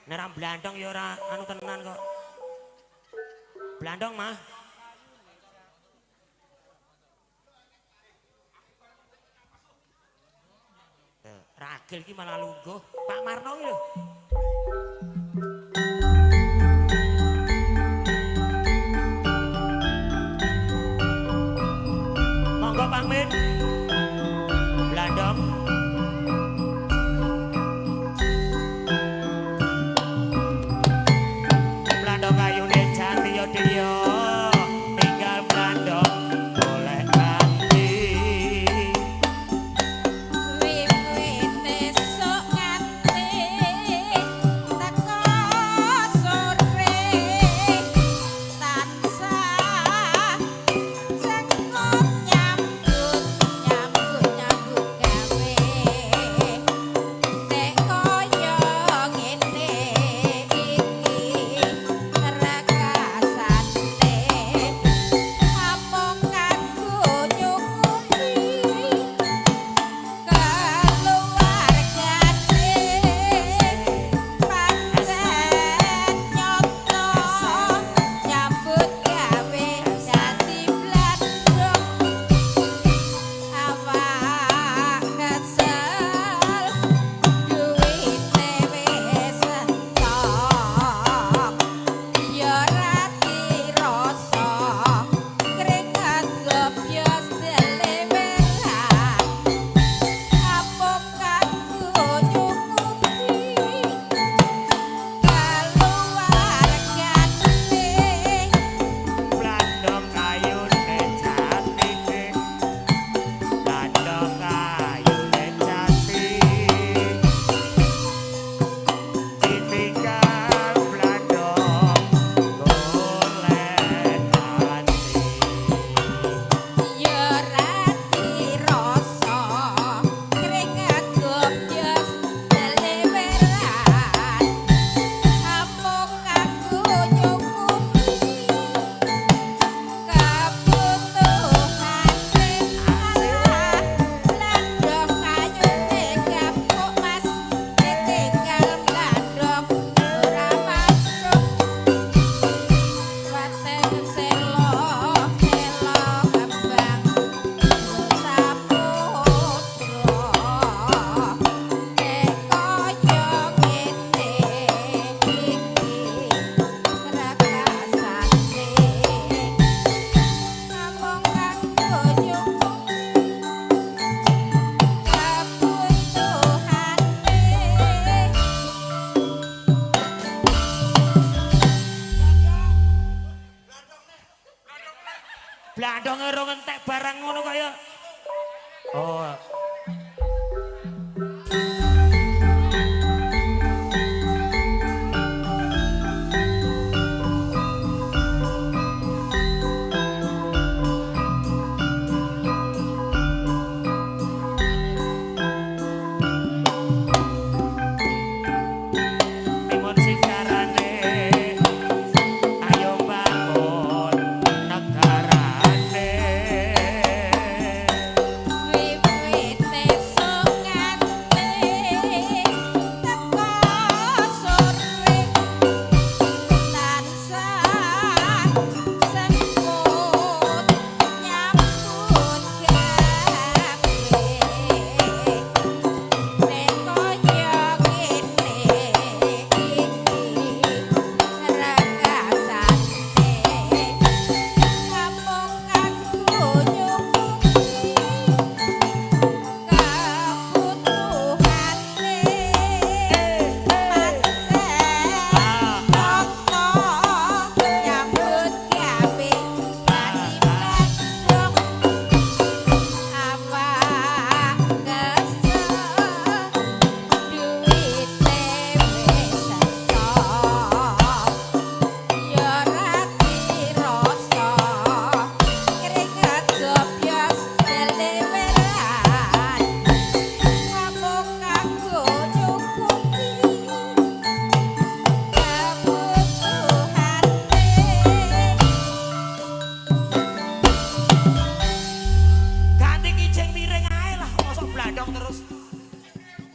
Nek ra blandong ya ora anu tenan kok. Blandong mah. Ragil ki malah lungguh. Pak Marno ki lho. Monggo Pak Min. Blandong. Blandong kayune jati ya dia. Tinggal blandong golek ganti. Wiwit esuk nganti teko sore tansah sengkut nyambut nyambut nyambut gawe nek kaya ngene iki rekasane amung kanggo nyukupi keluargane pancen nyoto nyambut gawe dadi blandong awak kesel duwite wis entok ya ora dirasa keringet gobyos deleweran amung kanggo nyukupi keluargane. Blandong kayune jati. Blandong kayune jati. Ditinggal blandong golek ganti. Ya ora dirasa keringet gobyos deleweran amung kanggo nyukupi kebutuhane. Alah blandong kayune gapuk mas ditinggal blandong ora masuk weteng selo elo kembang samudra nek kaya ngene iki rekasane amung kanggo nyukupi kebutuhane. Blandonge rong entek barang ngono kaya. Oh,